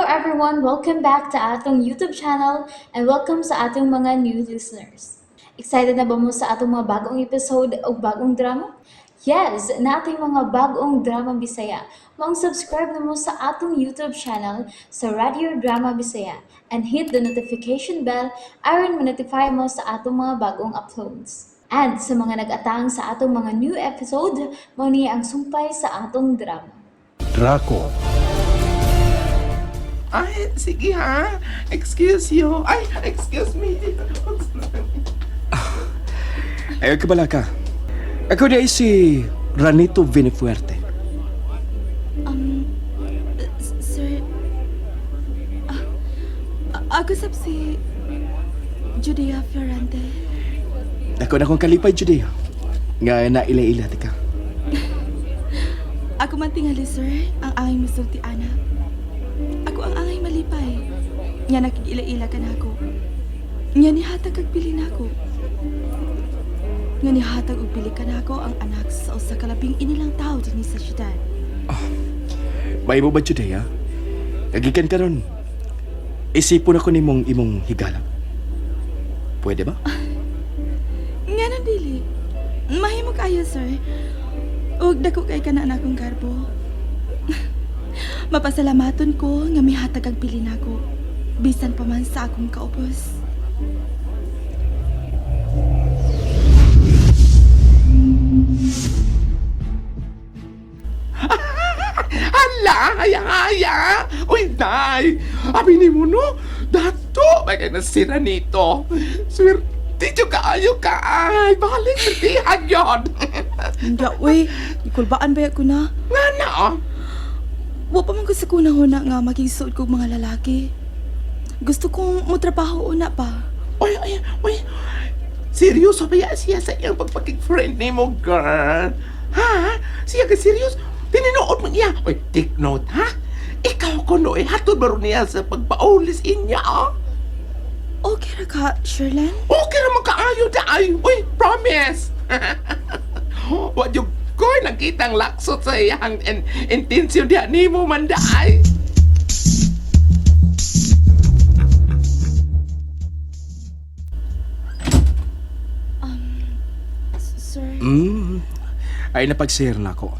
everyone! Welcome back to atong YouTube channel and welcome sa atong mga new listeners. Excited na ba mo sa atong mga bagong episode o bagong drama? Yes, nating mga bagong drama Bisaya. Maong subscribe na mo sa atong YouTube channel sa Radio Drama Bisaya and hit the notification bell aron ma-notify mo sa atong mga bagong uploads. And sa mga nag-atang sa atong mga new episode, mao ni ang sumpay sa atong drama. Draco. Ay, sige ha. Excuse you. Ay, excuse me. Ayaw ka bala ka. Ako di ay si Ranito Vinifuerte. Sir, ako sab si Judea Florante. Ako na akong kalipay, Judea. Nga naila-ila ti ka. Ako man tingali, sir, ang angay misulti ana. Ako ang angay malipay. Nga nakig-ila-ila ka nako. Nga nihatag kag bili nako. Nga nihatag og bili ka nako ang anak sa usa ka labing inilang tao dinhi sa syudad. Mahimo ba, Judea? Nagikan ka ron. Isipon ako nimong imong higala. Pwede ba? Nga nang dili. Mahimo kayo, sir. Ug dako kay ka na akong garbo. Mapasalamaton ko nga mihatag ang pili nako. Bisan pa man sa akong kaupos. Hala, haya, haya. Uy, day. Abi ni mo, no? Dato, may kay nasira nito. Swerte jud kaayo ka. Ay, balik, swertihan yun. Hindi, uy. Ikulbaan ba ko na? Nga na, oh. Wa pa man ko sa kunahuna nga makigsuod kog mga lalaki. Gusto kong motrabaho una pa. Uy, uy, uy. Seryoso ba yan siya sa iyang pagpakig-friend ni mo, girl? Ha? Siya ka serious? Tininood mo niya. Uy, take note, ha? Ikaw ko no, eh. Hatod ba ron niya sa pagpaulis inya, ah? Okay ra ka, Sherlan? Okay naman kaayo daay. Uy, promise. Wa jud ko'y nakitang laksot sa iyang intensyon diha nimo man daay. Sir, Ay napag-share na ako.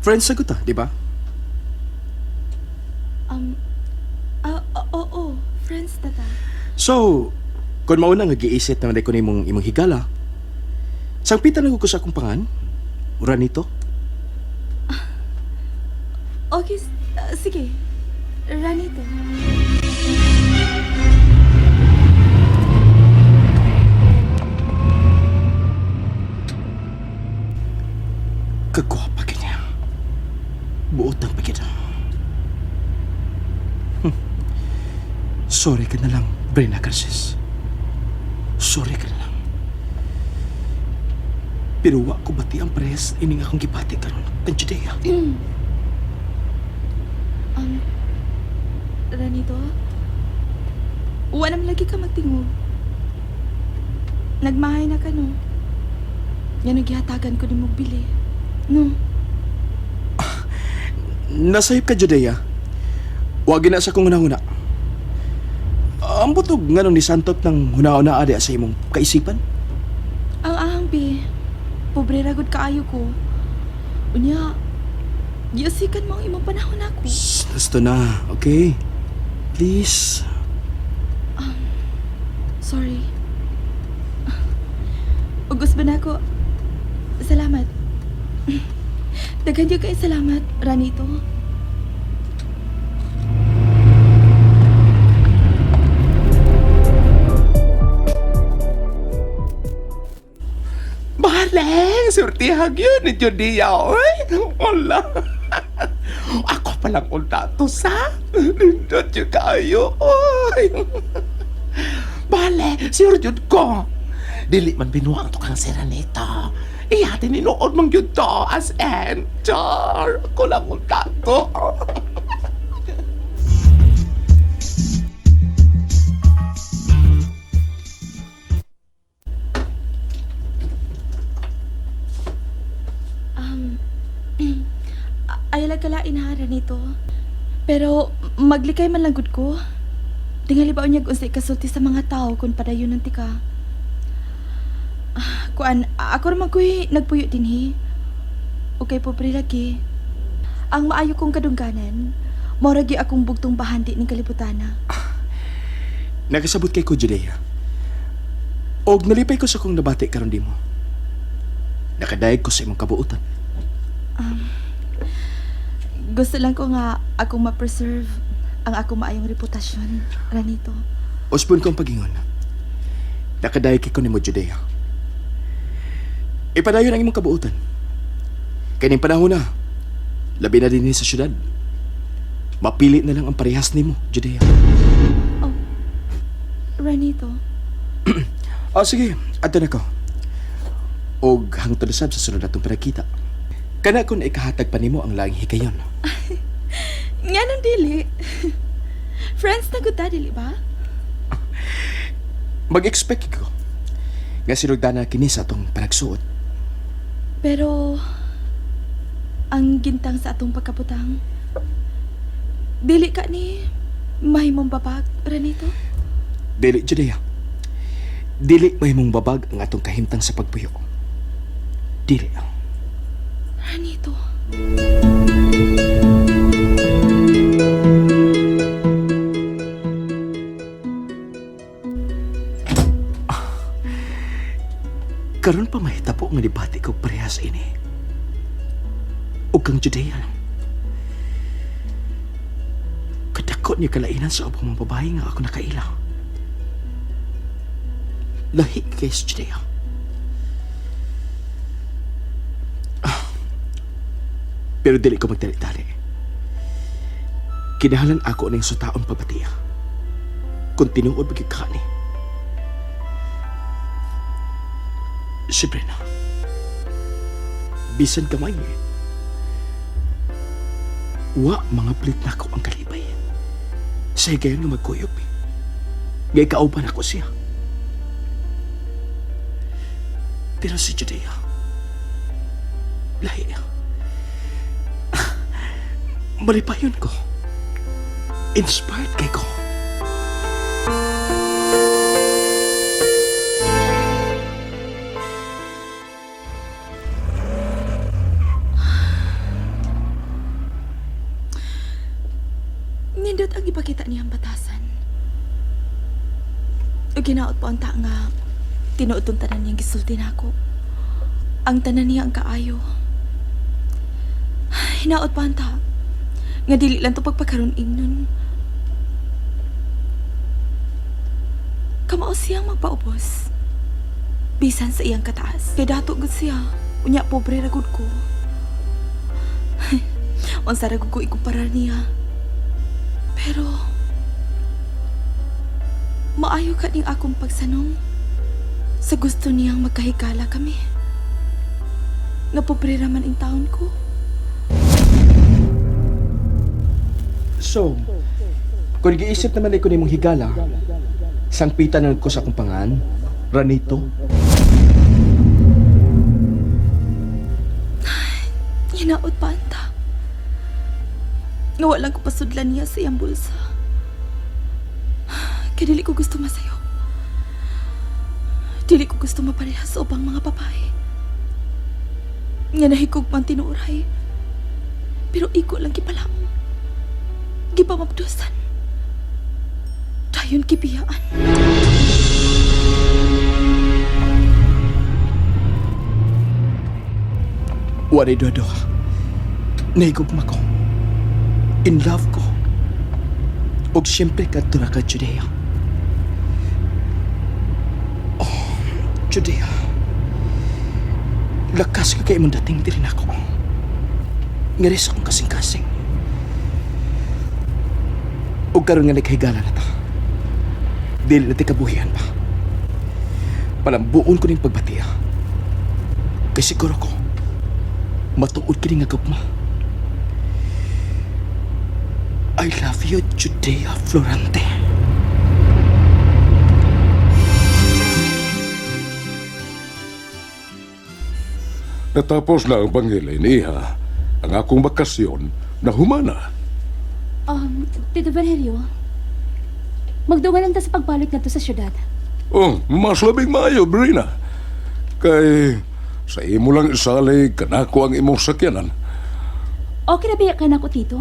Friends sa ta, di ba? Oo, friends ta ta. So, kung mauna nga giisit naman ko nimong imong higala, sangpitan lang ko sa akong pangan, Ranito. Okay, sige. Ranito. Kagwapa kanya. Buotang pa kita. Sorry ka na lang, Brina Garces. Sorry ka na lang. Pero wa ko bati ang parehas ining akong gibati karon kang Judea. Ranito? Wa naman lagi ka magtingog. Nagmahay na ka, no? Yan ang gihatagan ko ni mong bili. No? Nasayop ka, Judea. Wag na sa kong hunahuna. Ang butog nga nung nisantot ng huna-huna adi sa imong kaisipan. Ang ahang, bi. Pobre ragod kaayo ko. Unya, giasikan mo ang imong panahon ako. Shh, Gusto na, okay? Please. Sorry. Ugos ba na ako? Salamat. Daghan gyud kay salamat, Ranito. Baleng, surtihag yun ni Judea, oy. Wala. Ako palang unta to sa. Nindot yun kayo, oy. Bale, sure jud ko. Dili man binuang to kang sira nito. Iya, tininood mang yun to as in. Char, ako lang unta to. Ayaw lang kalain ha, Ranito. Pero maglikay man lang gud ko. Tingali ba unyag unsay kasulti sa mga tao kung padayon ng tika. Ah, kuan, ako ra man ko'y nagpuyo dinhi. Okay pobre lagi. Ang maayo kong kadungganan, mao ra gyud akong bugtong bahandi ning kalibutana. Nagasabot kay ko, Judea. Og nalipay ko sa kong nabati karon di mo. Nakadayeg ko sa imong kabuutan. Gusto lang ko nga akong ma-preserve ang akong maayong reputasyon, Ranito. Usbon ko ang pagingon. Nakadayeg kay ko nimo, Judea. Ipadayon ang imong kabuutan. Kay ning panahon na, labi na din sa syudad. Mapili na lang ang parehas nimo, Judea. Oh, Ranito. Ah, sige, adto na ko. Og hangtod usab sa sunod natong panagkita. Kana kun ikahatag pa nimo ang laing higayon. Nga nang dili. Friends na gud ta, dili ba? Mag-expect ko nga sinugdana kini sa atong panagsuot. Pero ang gintang sa atong pagkabutang, dili ka ni mahimong babag, Ranito. Dili, Judea. Dili mahimong babag ang atong kahimtang sa pagpuyo. Dili. Ranito. Karon pa mahitabo nga nibati ko parehas ini. Ug kang Judea. Kadako niya kalainan sa ubang mga babae nga ako nakaila. Lahi kay sa Judea. Ah. Pero dili ko magdali-dali. Kinahalan ako ning sutaon pabatiya. Kung tinuod ba gyud ka ni. Siyempre na. Bisan kamay eh. Wa mga plit na ako ang kalibay. Sa higayon nga magkuyog eh. Ngay kauban ako siya. Pero si Judea, lahi. Malipayon ko. Inspired kay ko. Nindot ang ipakita niyang batasan. Ug ginaot po ang ta nga tinuod tong tanan niyang gisulti nako. Ang tanan niya ang kaayo. Hinaot pa ang ta nga dili lang to pagpakaroon ingnon. Kamao siyang magpaubos. Bisan sa iyang kataas. Kay dato gud siya. Unya pobre ra gud ko. Unsa ra gud ko ikumpara niya. Pero maayo ka ning akong pagsanong sa gusto niyang magkahigala kami. Nga pobre ra man in taon ko. So, kung giisip naman ay ko nimong higala, sangpitan na ko sa akong pangan, Ranito. Hinaot pa anta. Nga wala ko pasudlan niya sa iyang bulsa. Kaya dili ko gusto masayo. Dili ko gusto maparehas sa ubang mga babae. Nga nahikog man tinuray. Pero iko lang gipalam. Gipamabdusan. Dayon gibiyaan. Wala dodo. Nahigugma ko. In love ko. Og siyempre kadto na ka, Judea. Oh, Judea. Lakas ka kay imong dating diri nako. Ngari sa akong kasing-kasing. Og karon nga nagkahigala na ta. Dili na ti kabuhian pa. Palambuon ko ning pagbatiya. Kay siguro ko, matuod kini nga gugma. I love you, Judea Florante. Natapos na ang panghilay niya, ang akong bakasyon na humana. Tito Virgilio, magdungan lang ta sa pagbalik na to sa syudad. Oh, mas labing maayo, Brina. Kay sa imo lang isalig kanako ang imong sakyanan. Okay na biya ka na ko, Tito?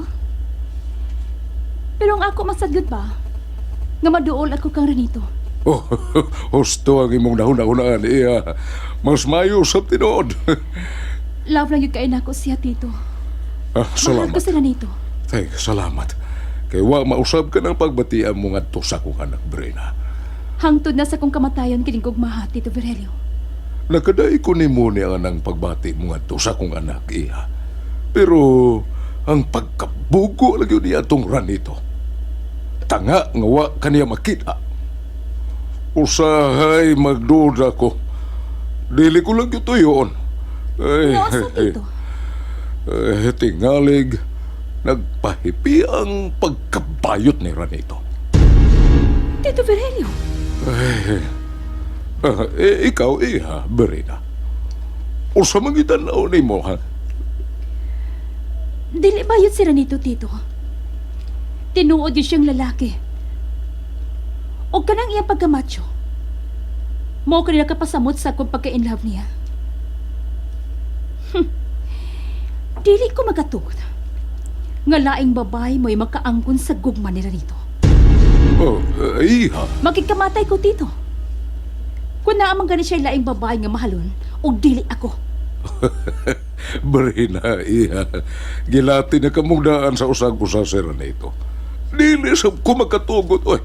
Pero ang ako masadyod ba? Nga maduol ako kang Renito. Oh, husto ang imong nahuna-hunaan iya. Mas maayo sa tinuod. Love lang yun kay nako siya, Tito. Ah, Mahal ko salamat. si Renito. Thank, salamat. Kay wa mausab ka ng pagbatian mo ngadto sa akong anak, Brina. Hangtod na sa kong kamatayon kining gugmaha, Tito Virgilio. Nakaday ko nimo ni ang anang pagbati mo ngadto sa akong anak, iya. Pero ang pagkabugo lagi niya atong ranito. Tanga nga wa kaniya makita. Usahay magduda ko. Dili ko lang ito yun. Ay, Nga sa Tito. eh, tingalig, nagpahipi ang pagkabayot ni Ranito. Tito Virgilio, Ah, eh, ikaw, iha, Berina. Usa mangitan na nimo, ha? dili ba yun si Renito, Tito? Tinuod yun siyang lalaki. O kanang iyang pagkamacho. Mao ka nakapasamot sa akong pagka-inlove niya. Dili ko magatugod. Nga laing babae mo'y makaangkon sa gugma ni Renito. Oh, eh, iha. Magigkamatay ko, Tito. Kung naamang gani siya laing babae nga mahalon, og dili ako. Berina, iha. Gilati na kamugdaan sa usag-usa si Ranito. Dili sa ko makatugot, oy.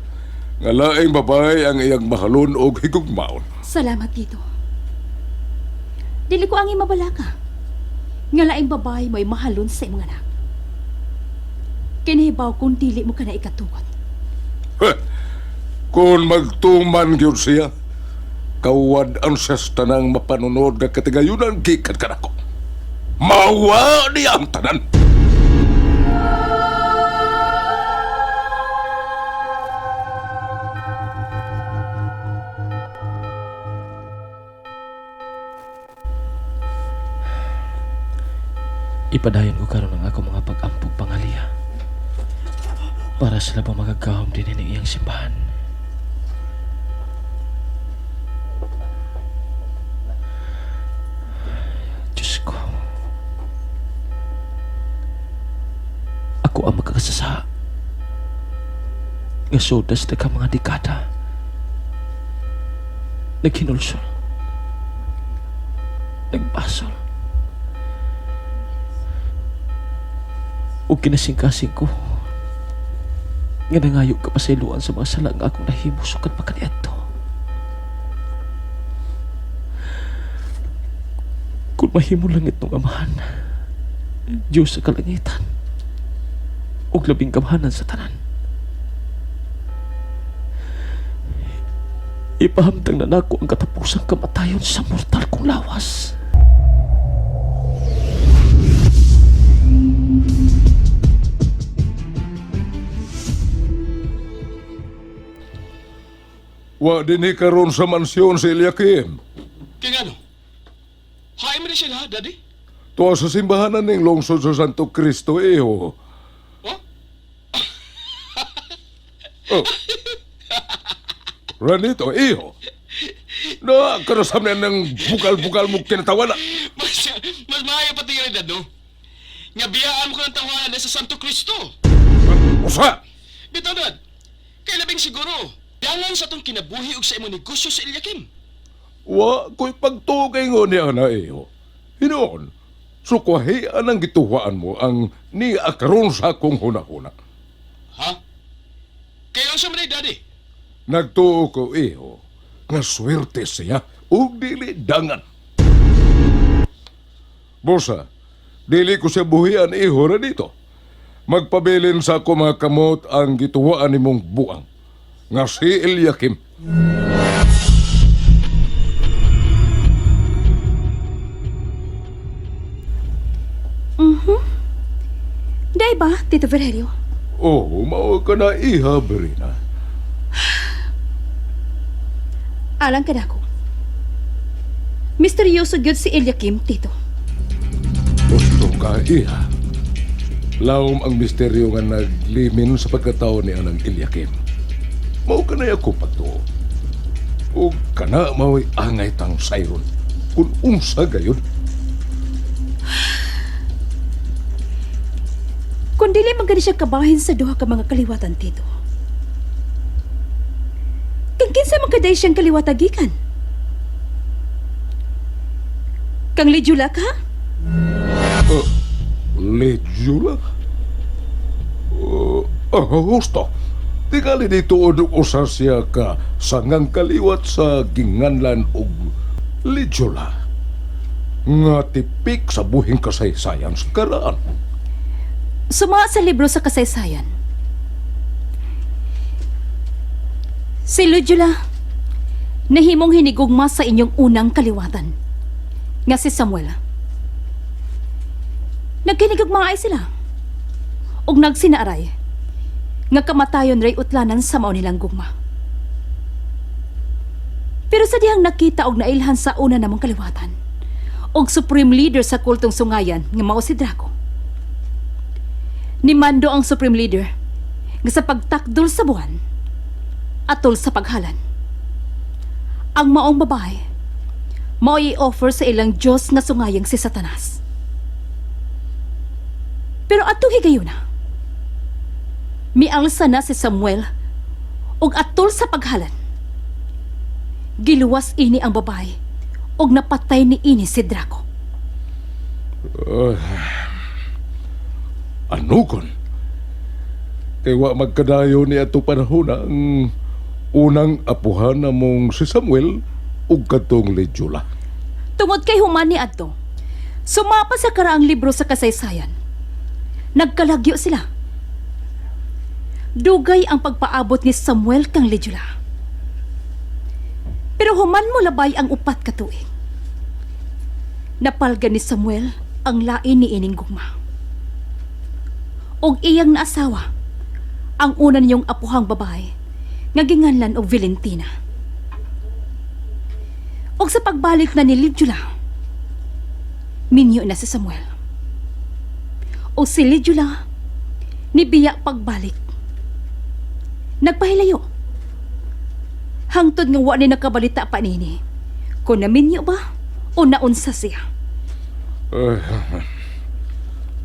Nga laing babae ang iyang mahalon og higugmaon. Salamat, Tito. Dili ko ang mabalaka. Nga laing babae mo'y mahalon sa imong anak. Kinihibaw kung dili mo ka na ikatugot. Heh! Kung magtuman gyud siya, kawad ang siyas tanang mapanunod nga katigayunan gikan kanako. Mawa niya ang tanan. Ipadayon ko karon ang ako mga pag-ampo pangaliya. Para sila ba magagahom din ng iyang simbahan. Diyos ko. Ako ang magkakasasa. Nga sudas na ka mga dekada. Naghinulsol. Nagbasol. Ug kinasingkasing ko. Nga nangayo ka pasayloan sa mga sala nga akong nahimo sukad pa kaniadto. Kung mahimo lang itong amahan, Diyos sa kalangitan, ug labing gamhanan sa tanan. Ipahamtang na nako ang katapusang kamatayon sa mortal kong lawas. Wa dinhi karon sa mansyon si Eliakim. Kaya nga no? Hain mo na siya lahat, Daddy? Tuwa sa simbahanan ning lungsod sa Santo Cristo iho. Oh? Oh. Ranito, iho. Na, karasam na ng bukal-bukal mo kinatawa na. Mas, mas maayo pati yun, Dad, no? Nga biyaan mo ko ng tawanan na sa Santo Cristo. Usa! Bitaw, Dad. Kay labing siguro, dangan sa itong kinabuhi og sa imong negosyo sa Eliakim. Wa ko'y pagtugay ngo niya na iho. Hinoon, sukwahian ang gituwaan mo ang niya karon sa akong hunahuna. Ha? Kaya unsa man ay, Daddy? Nagtuo ko iho, nga swerte siya ug dili dangan. Bosa, dili ko siya buhian iho ra dito. Magpabilin sa ako mga kamot ang gituwaan nimong buang. Nga si Eliakim. Day ba, Tito Virgilio? Oh, mao ka na iha, Berina. Alang ka nako. Misteryoso gyud si Eliakim, Tito. Gusto ka iha. Lawom ang misteryo nga naglimin sa pagkatao ni anang Eliakim. Mao kanay ako pagtuo. O kana mao'y angay tang sayron. Kung unsa gayon. Kung dili man gani siya kabahin sa duha ka mga kaliwatan, Tito. Kang kinsa man kaday siyang kaliwatagikan? Kang Lijula ka? Lejula? Husto. Tingali dito usa siya ka sangang kaliwat sa ginganlan og Lejula. Nga tipik sa buhing kasaysayan sa karaan. Suma sa libro sa kasaysayan. Si Lujula, nahimong hinigugma sa inyong unang kaliwatan, nga si Samuel. Nagkinigugma ay sila. Og nagsinaaray, nga kamatayon ray utlanan sa mao nilang gugma. Pero sa dihang nakita og nailhan sa una namong kaliwatan, og supreme leader sa kultong sungayan nga mao si Draco. Nimando ang Supreme Leader nga sa pagtakdol sa buwan atol sa paghalan. Ang maong babae mao'y i-offer sa ilang Diyos nga sungayang si Satanas. Pero atong higayuna, mialsa na si Samuel ug atol sa paghalan. Giluwas ini ang babae ug napatay ni ini si Draco. Ano kon? Kay wa magkadayo ni ato panahon ang unang apuhan na mong si Samuel ug katong Lejula. Tungod kay human ni adto, sumapa sa karaang libro sa kasaysayan. Nagkalagyo sila. Dugay ang pagpaabot ni Samuel kang Lijula. Pero human mo labay ang 4 ka tuig. Napalgan ni Samuel ang lain ni ining gugma. Og iyang naasawa, ang una niyong apuhang babae, nga ginganlan og Valentina. Og sa pagbalik na ni Lidjula, minyo na si Samuel. O si Lidjula, nibiya pagbalik. Nagpahilayo. Hangtod nga wa ni nakabalita pa nini. Kung naminyo ba o naunsa siya.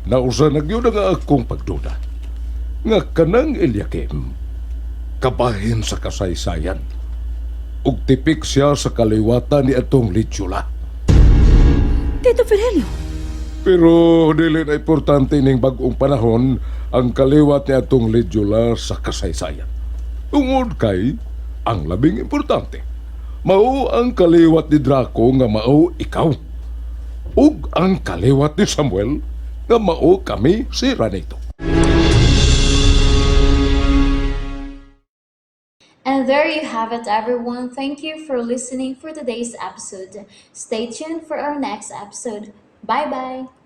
Nausa na gyud ang akong pagduda. Nga kanang Eliakim, kabahin sa kasaysayan. Ug tipik siya sa kaliwatan ni atong Lechula. Tito Virgilio, Pero dili na importante ning bag-ong panahon ang kaliwat ni atong Lechula sa kasaysayan. Tungod kay ang labing importante, mao ang kaliwat ni Draco nga mao ikaw. Ug ang kaliwat ni Samuel nga mao kami si Ranito. And there you have it, everyone. Thank you for listening for today's episode. Stay tuned for our next episode. Bye bye.